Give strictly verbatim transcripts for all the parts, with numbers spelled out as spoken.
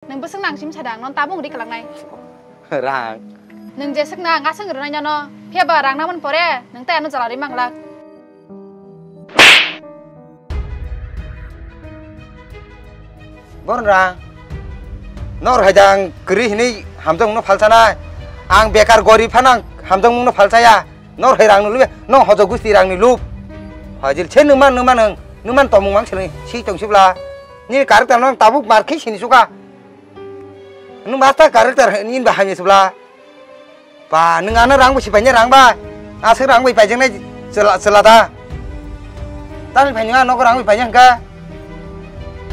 Nwng bwswk nang sim sadang, non tabung ri kwlangnai. Rang. Nwng jeswk nang, aswk rwnai nono. Phiya ba rang nangmani pore, nwng tei ano jala ri manglak. Bornra, nor hai dang kwrwi hinwi hamjakmungno phalsanai. Ang bekar gorib phano ang hamjakmungno phalsaya. Nor hai rangni lube, nong hojo gusti rangni lub. Hajil se numa numa nung, numan tomung mang sini si tong sibla. Ni character nong tabuk mar khi sini suka. Nung basta character ni ba hamya sibla. Ba, nwng ano rang bai si paina rang ba. Aswk rang bai paijaknai chwla, chwla da. Tamni phai nwng ano rang bai paina hwnkha.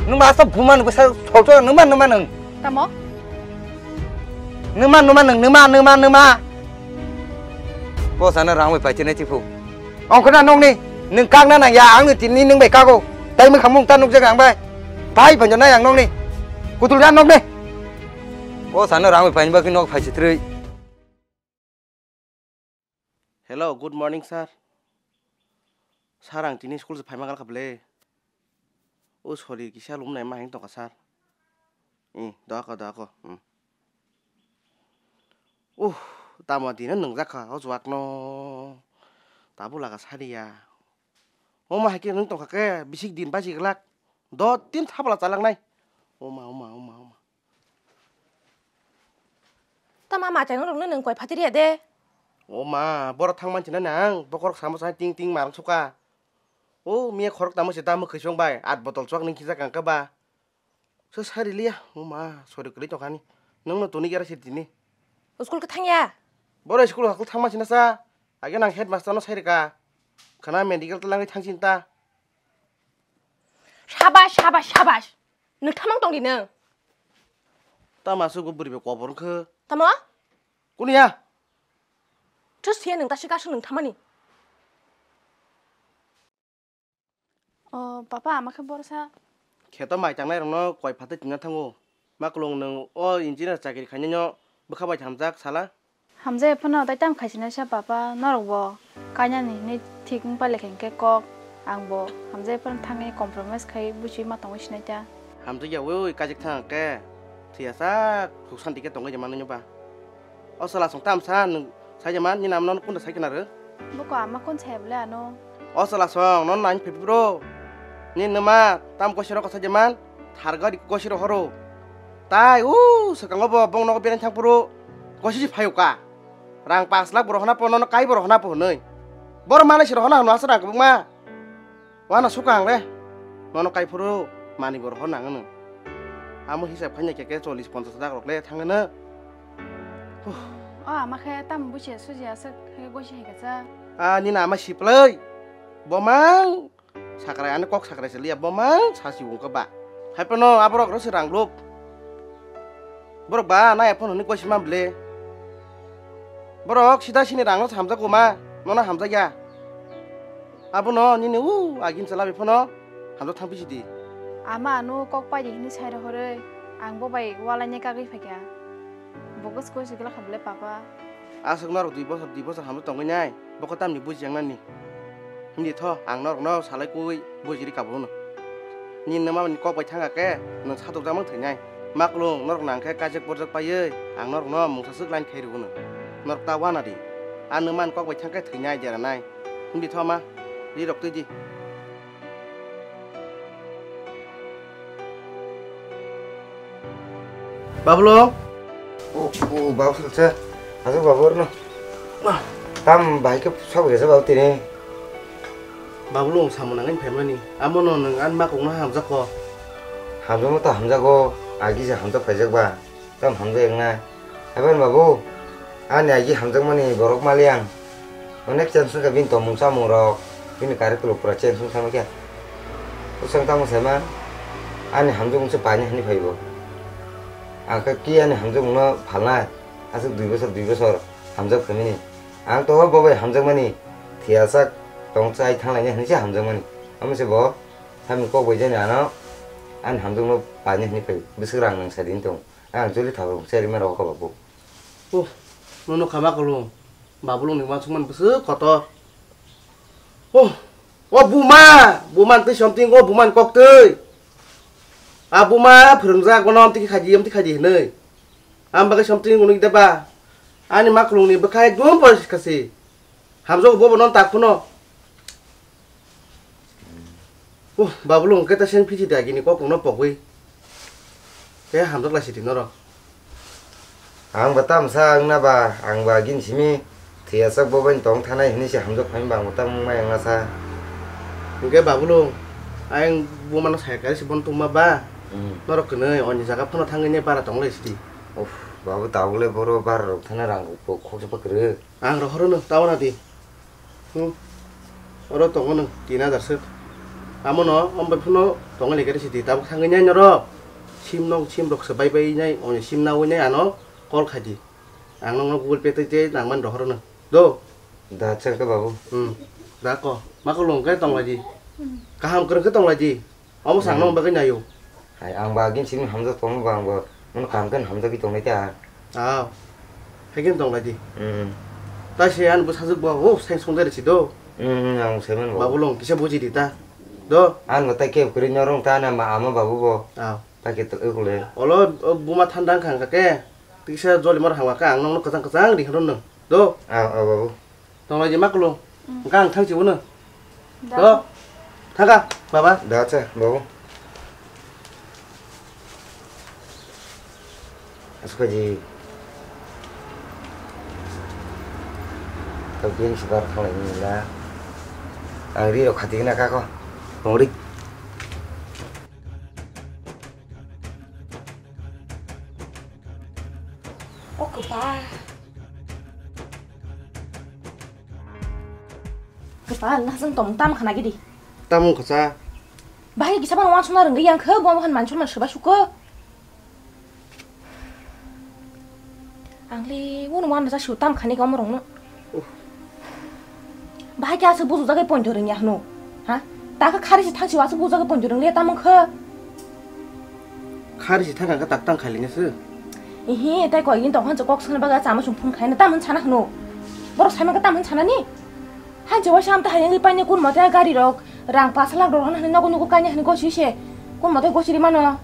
Nwng ba aswk buma nwng bwsa solto nwng ma, nwng ma nwng. Tamo? Nwng ma, nwng ma nwng, nwng ma, nwng ma, nwng ma. Bo sana rang bai paichinai tiphu. Ongkhorna nokni, nwng kakna nang ya, ang ni tini nwng bai kago. Tai mwkhang mung ta nukjak ang bai. Pai phanjo nai ang nokni. Kutul ya nokni. Bo sana rang bai paina bagwi nok phai chitrwi. Hello, good morning, sir. Sir, ang tini school se phaima galkha ble. O, sorry, kisa lum nai ma hing tongkha, sir. I, doako, doako. Hmm. Uh, tamo dino nungjak kha, o juak no. Tabuk laga sariya. O ma hai khe nung tongkha khe, bisik din basi glak. Do tin thabla chalak nai. O ma, o ma, o ma, o ma. Tama ma chai nung nung koi phatiri ya de. O ma, boro thang man china nang, bokorok samo sa ting ting marang suka. O miya khorok tamo se tamo khisong bai, at botol chok ning khijak ang khe ba. Se sari liya, o ma, sori kwrwi tongkha ni. Nung no tuni gara se tini. School khe thang ya? Boro school hakol thang man china sa. Age nang headmaster no sai rika. Khana medical ta langwi thang chin ta. Sabash, sabash, sabash. Nwng thamang tong di nwng. Tama se go bwrwi bai kobor wngkhe. Tamo? Kuni ya? Thus siya nwng ta se kasu nwng thamani. O, papa, ama khe borsa. Kheto mai tangnai rokno koi phatwi tingna thango. Maklung nwng o engineer chakri khainai no bwkha bai hamjak sala. Hamjai phano tai tam khaisinaisa papa, norokbo kainani hinwi thik wng pailai kha hinkhe kok, angbo hamjai phano thangwi compromise khai buchwi ma tongwi sinaita. Hamjakya wi kajik thang khe thwiya sak suk santi khe tongwi manwi ba. O chwla song tamsa nwng saija man, nini ama nono kunda sai khna rw? Boko ama kun saya bole ano. O chwla song nono nang phai bro. Nini numa tam kosi rok saija man, thar gari kosi rok horo. Tai u swkango bo bong nogo bereng thang phuru kosi si phaio ka. Rang pash lakh bo rohona po, nono kai bo rohona po hwnwi. Boro manai se rohona hwnwi aswk rang kwbangma. Wana suka ang le. Nono kai phuru mani bo rohor nang nwng. Amo hisab khaina khe khe chollish ponchash lakh rok le thang nwng. Huh. O ama khe tam buchi suji aswk khe gosi hai kacha. A nini ama siplai. Bomang sakrai ani kok sakrai se liya bomang sasi wngkha ba. Hai phano aborok rw se rang lup. Borok ba nai phone hwnwi koisi ma ble. Borok sida sini rang no hamjak kuma, nono hamjak ya. Abono nini u agin chala bai phano hamjak thang pisi di. Ama ano kok pai di hini sai rohoroi, ang bo bai walai ne kagwi phaikha. Bo gosi koisi gla kha ble papa. Aswk norok dui bosor, dui bosor hamjak tongwi nai, bokol tamni buji yang nani. Himdi tho, ang norokno salai kui bujiri kabo hwno. Nini numa ni kok bai thangkha khe nwng satok jamang thwinai. Maklung norok nang khe kaijak borjak paiwi ang norokno mungsa swk line khai rw hwno. Norok ta wana di. A numa ni kok bai thang khe thwinai deranai. Himdi tho ma, ri rok twi di. Babulung. O, o, babu sir, sir. Aswk babu orno. Ah. Tam bahai khe sok resa babu tini. Babulung samung nangni phaimani. Amono nwng ani makungno hamjak kho. Hamjakma ta hamjago. Agi se hamjak phaijak ba. Tam hamjak wngnai. Haban babu, ani agi hamjakmani borok maliang. Onek change wngkha bini tongmung chamung rok, bini kari kuluk pura change wngkha khe. Bwswk tamo saima, ani hamjakmung se paini hani phaibo. Ang khe ki ani hamjakmung no phalnai, aswk dui bosor, dui bosor hamjak phaimani. Ang to bo bai hamjakmani, thiyasa tong chai thanglaini hinwi se hamjakmani. Amo se bo, samni kok bai jani ano, ani hamjakmung no paini hani phai, bwswk rang nang sai di tong. Ang joli thabo cherima rok kha babu. Oh, nono khama kolong. Babulung ni wansukmani bwswk kotor. Oh, oh buma, buma twi something, oh buma ni kok twi. A buma phwrwngjak bono amtwi khaidi, amtwi khaidi hinwi. Ang bagwi somtwi ngunui da ba. Ani maklungni bwkha ekdom poriskar si. Hamjak bo bono tak phano. Uh, Babulung khe ta seng phiti da gini kok no pogwi. Khe hamjak lai sidi norok. Ang ba tamsa wngna ba, ang ba gini simi thwiyasak bo bai tong thanai hinwi se hamjak phai ba ang ba tam wngmai wngna sa. Hwnkhe Babulung, ayang bumano sai kari se bono tongma ba. Hmm. Norok kwnwi oni jaga phano thangwi ne bara tong lai sidi. Uff, babu tabuk le boro bara rok thana rang rok khoksa pa kwrwi. Ang rohorno tawana di. Hmm. Oro tongo nwng tin hajar swk. Amono ombai phano tongo lekha risi di. Tabuk thangwi nai norok. Sim nok, sim rok se bai bai nai, oni sim nawi nai ano call khai di. Ang nokno Google Pay tei tei nangmani rohorno. Do. Da chengkhe babu. Hmm. Da ko. Ma ko lung khe tong lai di. Kaham kwrwng khe tong lai di. Omo sang Hmm. nokni bagwi naio. Hai, ang ba agin simi hamjak tongo ba, ang bo. Mono kaham khe hamjagwi tongnai ta. Ah. Hai khe tong lai di. Hmm. Ta se ani bwsajwk bo, oh, sai song dai risi do. Hmm, ang saiman bo. Babu long kisa buji di ta. Do. Ang bo tai khe kwrwi norong ta na ma ama babu bo. Ah. Ta khe to ekule. Olo, o buma thanda wngkha khe. Tiksa joli mor hangwa khe ang nokno kwchang kwchang ri hwnno. Do. Ah, ah, babu. Tong lai di ma kulung. Hmm. Hwnkhe ang thang si uno. Da. Do. Thang kha, baba. Da, acha, babu. Asukha ji. Kau bini si bar thang lai ni la. Ang ri rok khati na ka ko. Tong ri. O kwpal. Kwpal, na jeng tong tam khana gidi. Tam wngkha cha. Bahai kisa bang wansukna rwngwi yang khe, bo han manchun man swba sukho. Ang le, uno wana ja su tam khani ka omorong no. Bahai khe aswk buju jagai pointo rwngya hwno. Ha? Ta khe khari se thang si aswk buju jagai pointo rwngya tamo khe. Khari se thang kha tak tang khailini se. Ihi, tai koi din tong han kok sana baga chama sum phun khaina tam han sana hwno. Borok sai man khe tam han sana ni. Hai je waisa am ta hayang paine kun mote gari rok rang pas lakh rok hwnwi nogo nogo kaina hwnwi gosi se. Kun mote gosi ri mano.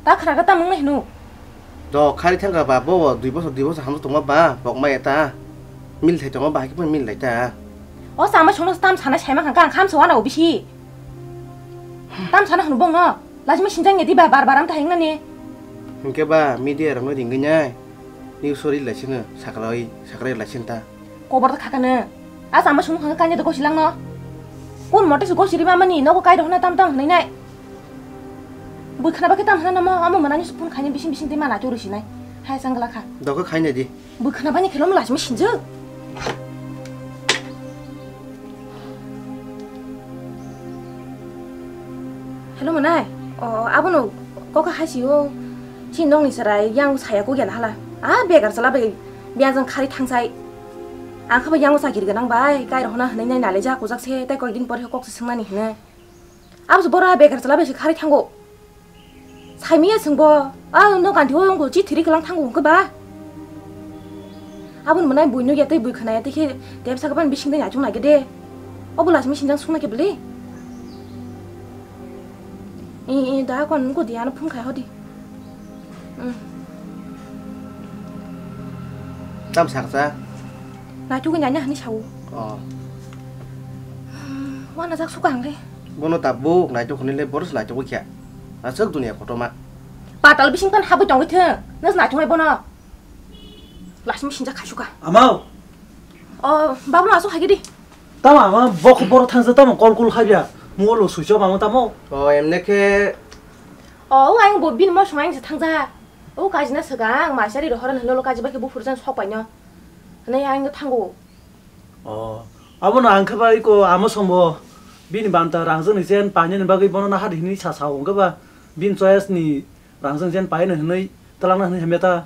Ta khara khe tam wng nai hwno. Do khari thangkha ba, bo dui bosor, dui bosor hamjak tongma ba, bok maya ta. Mil thai tongma ba, hakhe phano mil lai ta. O chama songno tam sana saima kha, ang kham se wana o bisi. Tam sana hwno bongno. Lajima sinjak ya di ba, bar bar am ta heng nani. Hwnkhe ba, media rokno ringwi nai. News ori lai sino, sakrai, sakrai lai sin ta. Kobor ta khakano. A chama songno kha kanya do gosi langno. Kun mote se gosi ri mamani, nogo kai rok hwna tam tam hwnwi nai. Bui khna bakhe tam hwnna namo, amo mwnani phone khaina bising bising tei mana churi sinai. Hai chang gla kha. Doka khaina di. Bui khna bani khelo mula simi sinjak. Hello mwnai. O, abono kok hai si o. Chini nokni chwrai yang saya kok ya hala. A begar chala bai. Biyang jang khari thangsai. Ang kha bai yang chakiri gwnang bai. Kai rok hwnna hwnwi nai nalai ja kujak se tei koi din pore kok se swngnani hwnwi. Abo se bora begar chala bai se khari thango. Saimiya sengbo, a no ganti o wngkho chi thiri kwlang thango hwnkhe ba. Aboni mwnai buino ya tei bui khwnaya tei khe tepsa khe ban bising de achung nai de. Obo lachimi sinjang sungna khe bwle. I, i, da kon ko diya no phung khai hodi. Hmm. Tam saksa? Naituk ni nanya hani sao. Oh. Wana jak suka hangre. Bono tabuk naituk hwnwi le boros naituk kya. Aswk dunia kotorma. Patal bising kan habwi tongwi thung. Nas naituk nai bono. Lachimi sinjak khai suka. Amao. Oh, babu no aswk hai di. Tamo ama bok boro thangsa tamo kol kul khaibya. Mugo lo switch off ama tamo. Oh, emne khe. Oh, ang bo bin mo song ang se thangja. O kajina swkang, ang masari rohor nang nolo kajiba khe buphuru jan sok paino. Hwnwi ang thango. Oh, abono ang khe ba iko amo sombo bini banta rangjani jen painani bagwi bono nahar hinwi sa sao hwnkhe ba bini choice ni rangjani jen paino hinwi twlangna hinwi hamya ta.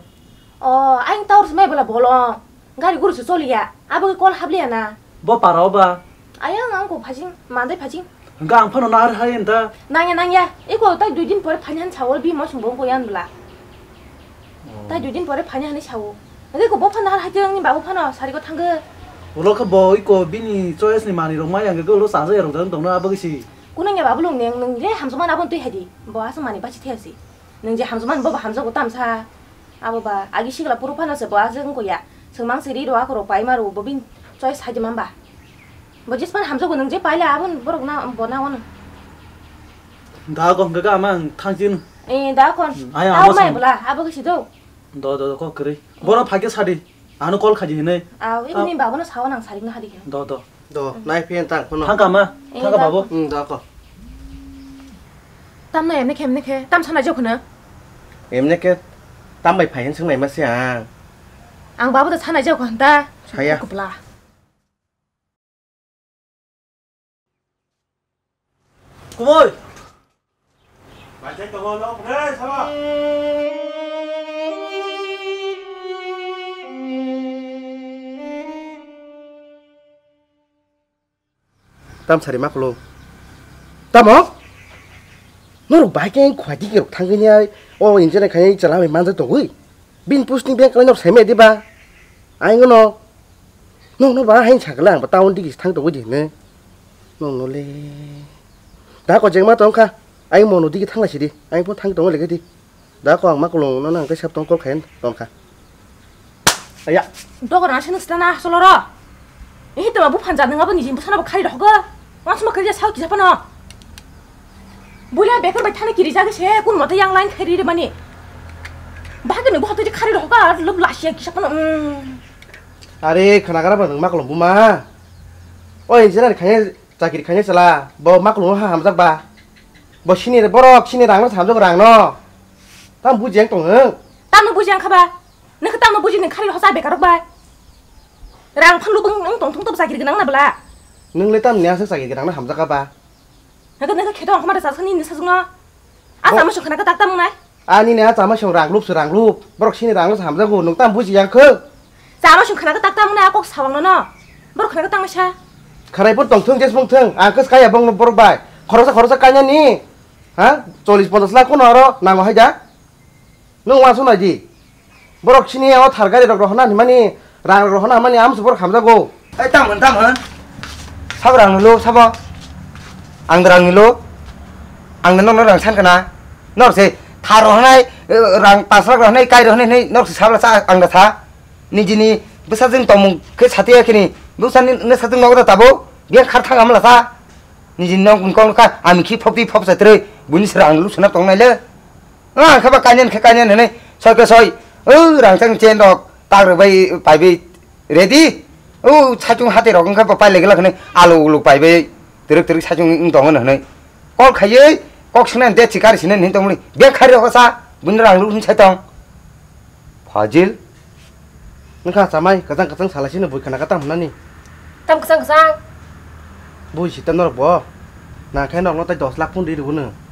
Oh, ang tower se mai bwla bolong. Gari guru se choliya, abo khe kol habliya na. Bo para o ba? Ayang ang ko phajing, mandai phajing. Hwnkhe ang phano nahar hai enta. Nangya, nangya. Eko tai dui din pore phani han sao, bi mo sung bong ko yan bla. Oh. Tai dui din pore phani hani sao. Hwnkhe ko bo phano nahar hai tei ni babu phano sari ko thangge. Ulo khe bo iko bini choice ni mani rok mai ang ko ulo sa ja rok jang tongno abo kisi. Kunang ya babu lung neng nung le hamjama na bon twi hadi. Bo aswk mani bachi thesi. Nung je hamjama bo hamjago tamsa. Abo ba agi sigla puru phano se bo aswk wngko ya. Swngmang siri ro ako ro pai maru bo bin choi saidi mamba. Bo jispan hamjago nung je paila abon borok na bo na ono. Da kon ga ma thangsin. Eh da kon. Ai abo mai bula abo ke sido. Do do do ko kri. Boro phage sadi. Ano call khaji hinai. Ah, ini babu no sawa nang saring na hadi. Do do. Do, nai phiya tang kono. Thangka ma, eh, thangka babu. Hmm, da ko. Tam na emne khe, emne khe, tam sana jok na. Emne khe, tam bai phai hin sung nai ma se ang. Ang babu da sana jok hanta. Saya. Kubla. Kumoi. Tam sari ma kolo. Tamo? Norok bai khe khwadi khe rok thangwi ni ai. O engineer khai chala mai manjak tongwi. Bin pusni beng khlai nok saimai diba? Ai ngono. Nokno ba hain sakla ang ba town digi thang tongwi di hwnwi. Nokno le. Da ko jengma tong kha. Ai mono digi thang lai sidi. Ai phone thang tongwi le di. Da ko ang ma kolong no nang khe sap tong kol khain ton kha. Aya. Dogor na sini stana soloro. Ehi to bu phanja nang abo ni jin bwsana bo khari rokgo. Mas ma khari sa kisa pano. Buya bekar bai thani kiri jagi se kun mote yang line khari re mani. Bahage no bu hote khari rokgo ar lub lasiya kisa pano. Mm. Are khana gara ba nang ma kolong buma. Oi jera khane chakiri khane chala. Bo ma kolong ha hamjak ba. Bo sini re borok sini rang no hamjak rang no. Tam buji ang tong hang. Tam no buji ang khaba. Nokha tamo buji nung khari hosa bekarok bai. Rang phang lubung nung tong thung to sakiri gwnang na bla. Nung le tamni aswk sakiri gwnang na hamjak ba. Nokha nokha kheto ang khama rasa sani ni sajung na. Asa mo sung khana ka tak tam nai. Ani ne asa mo sung rang lup su rang lup. Borok sini rang lup hamjago nung tam buji yang khe. Sa mo sung khana ka tak tam nai kok sawang no no. Borok khana ka tang sa. Kharai pun tong thung jes mung thung. Ang khe kaya bong no borok bai. Khorosa khorosa kanya ni. Ha? Chollis ponchas lakh kono aro nango hai da. Nwng uansuk nai di. Borok sini o thar gari rok rohorna hinmani, rang rok rohorna hinmani, amso borok hamjago. Ai, tamo, tamo. Sabo rang nilo, sabo. Ang da rang nilo. Ang da nokno rang san kana. Nor se thar rohornai, eh, rang pas lakh rohornai, kai rohornai hinwi nor se sabla sa ang da sa. Nijini bwsajwng tongmung khe satya khini. Bwsani ne satwng nogo da tabo. Biya khar thang amla sa. Nijini nok bungkong kha, ami khi phopti phopsa tre. Buini sra ang lu suna tongnai le. Ah, khaba kanyan khe kanyan hwnwi, soi khe soi, o rangchak chen rok, tak rwbai paibai ready, o saichung hati rok wngkha bo pailai glak hwnwi, alu ulu paibai, twrwk twrwk saichung wng tongo hwnwi. Call khaiwi, kok swngnai de chikari swnai hwnwi tongmani, bek khai rok sa, buino rang rw hwnwi sai tong. Fajil. Wngkha chamai, kwchang kwchang salai sino bui khna ka tam hwnani. Tam kwchang kwchang? Bui sita norok bo. Nangkhe norokno tai dos lakh phun ri rwgwno.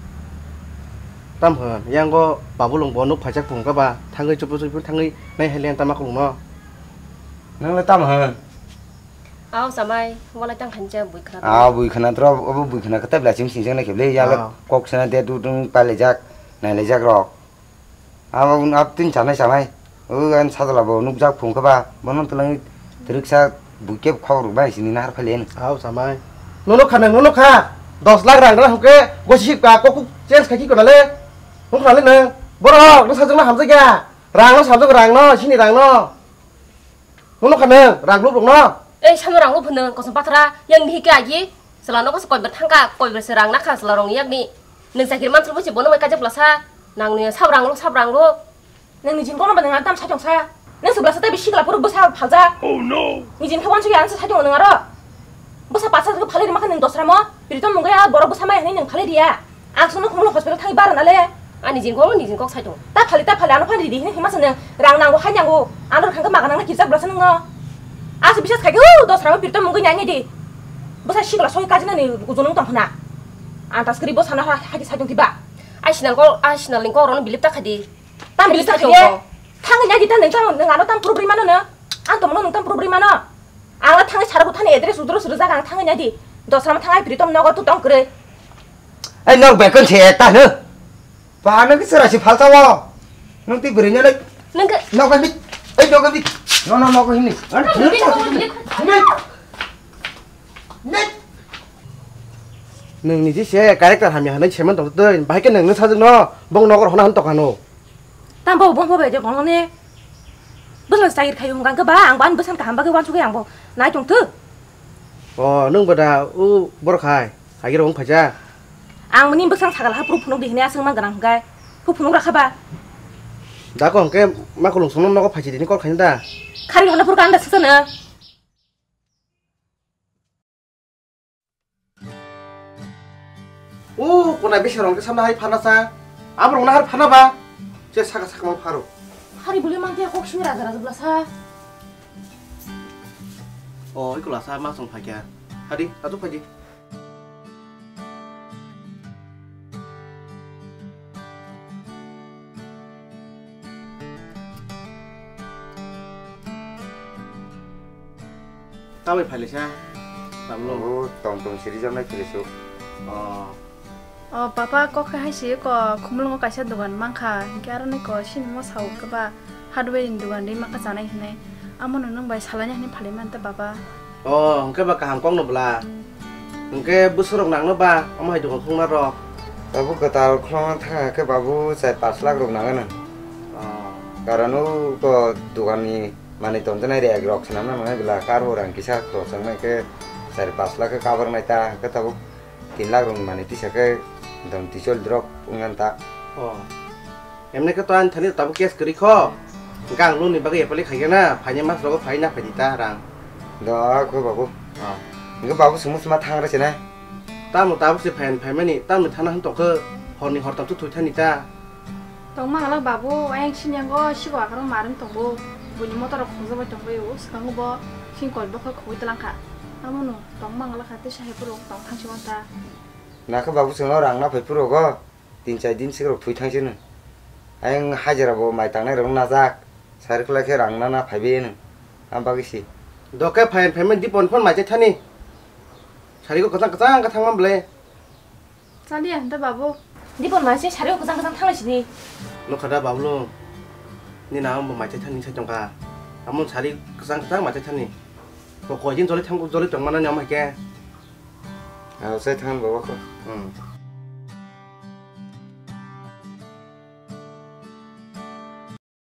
Tam hwn, yango babulung bo nuk phaijak phung ka ba, thangwi chupu chupu thangwi nai hai le tama kulungno. Nang le tam hwn? Aw chamai, walai tang khancha bui khna. Ah, bui khna tro, obo bui khna ka tabla chim singjak nai khe le, yalo kok sena de du dung palaijak, nailaijak rok. Abo, abo tin chanai chanai. O, ang sajla bo nukjak phung khe ba, bono twlang twrwksa bui khe khobor bai sini nahar phailen. Aw, chamai. Nono kha nang, nono kha. Dos lakh rang rang hwnkhe gosi sip ka kokuk change khai ki kona le. Nung kha le nang. Borok, no sajak no hamjak ya. Rang no sajak rang no, sini rang no. Nono kha nang, rang lup rok no. Ei, samo rang lup hwnwi kosom pathra, yang dihi khe agi. Chwla nogo se koibar thangkha, koibar se rang nakha chwla rokni yakni. Nwng chakiri manthwlwi se bono bai kaijak blasa. Nangni sab rang rw, sab rang rw. Nwng nijin kono ba nwng tam sai tongsa. Nwng se blasa tei bisi sikla phuru bwsa phalja. Oh no. Nijin khe wansuk ya ang se sai tongo nwng aro. Bwsa pasa se phalwi rwma khe nwng dosra mo. Pritom mungwi a borok bwsa mai hwnwi nwng phalwi riya. Ang sungno khumlo hospital thangwi bara nale. Ani jin kok, ni jin kok sai tong. Ta phali, ta phali, ano phani ridi hini hima sene rang nango, hai nango. Ano rang kangke maga nangna kirjak blasa nungno. Aso bisas khai, uh, dos rang pirta mungwi nai nai di. Bwsa sikla soi kajina ni ujo nung tong khna. Antas kri bwsa na ha, haki sai tong tiba. Ai sinal kok, ai sinal ni kok rono bilip ta khadi. Tam bilip ta khadi. Thang nai di ta nung tam, nung ano tam problem ano na. An to mono nung tam problem ano. Ang la thangwi sara buthani address udro suru jaga ang thangwi nai di. Dos rang thangai pritom nogo tu tong kre. Ai nok bekon se ta no. Ba, nwng khe chwrai se phalsa o. Nwng twi bwrwi nw lai. Nwng khe nogo himni. Ei nogo himni. No, no, nogo himni. Nwng khe nogo himni. Himni. Himni. Nwng niji se character hamya hwnwi seman tong twi, bahai khe nwng nw sajwkno bong nokor hona hwn tokano. Tamo bo bong bo bai de bong ne. Bwsla chagir khayu hwnka khe ba, ang ban bwsan kaham bagwi wansugwi ang bo nai tong twi. O, nwng bo da u bor khai, agir wng phaijak. Ang mani bwsang sakal ha phuru phunuk di hwnwi aswk man gwnang hwnkhe, phu phunuk rakha ba. Da ko hwnkhe ma khulung songno nogo phaisi di hwnwi kol khaina da. Khari hwnna phuru kanda swksa no. O, kona bisi rong khe samna hai phana sa. Abo rong na har phana ba. Se saka saka mang pharo. Hari buli mang khe kok simi raja raja bla sa. O, ikola sa ma song phakya. Hadi, atu phaji. Tamai phailesa, tamlo. O, tong tong siri jamnai philesuk. O. O, papa, kok hai si ko khumulungo kaisa dogan mankha, hinkhe aro nai ko sini mo sao khe ba hardware ni dogan ri makha chanai hinai. Amo no nwng bai salai ni hinui phalai manta, baba. O, hwnkhe ba kaham kokno bwla. Hwnkhe bwswk rok nangno ba, omo hai dogan khulokma rok? Tabuk kwtal khulokna thang khe babu char panch lakh rok nangano. O. Karon o ko dogan ni manwi tonjaknai rek rok swnamna nangnai bwla, kar o rang kisa khorok swngnai khe char panch lakh khe cover nai ta, hwnkhe tabuk tin lakh rok ni manwi tisa khe dam tisol drop wngna ta. O. Emne khe to ani thani tabuk case kwrwi kho. Hwnkhe ang loan ni bagwi apply khaikhe na, phaini mas rogo phaina phaidi ta rang. Do, kho babu. Ah. Hwnkhe babu sumung suma thang rw sinai. Tamo tabuk se phain phaimani, tamo thana hwn tongkhe horni hortam thu thwi thani ta. Tongma halak babu, ayang sini ango sigo akharo marim tongo. Buini motor rok khungjabai tongbai o, swkango bo singkol bokhe khogwi twlangkha. Amono tongma halak hati sahe phuru tong thangsi wanta. Nakhe babu chwngno rang na phai phuru go. Tin char din sikrok thwi thang sino. Ayang hajira bo mai tangnai rok najak. Sari kwlai khe rang nana phaibai no. Am bagwi si. Doke phayan phaimani Dipon phone mai thani. Sari ko kwchang kwchang khe thangma ble. Chaliya hwnta babu. Dipon mai se sari ko kwchang kwchang thanglai sini. Nokha da babu lo. Ni na ang bo mai thani sai tongkha. Amon sari kwchang kwchang mai thani. Bo koi din joli thang joli tongmana ni am hai khe. Ah, sai thang babu ko. Hmm.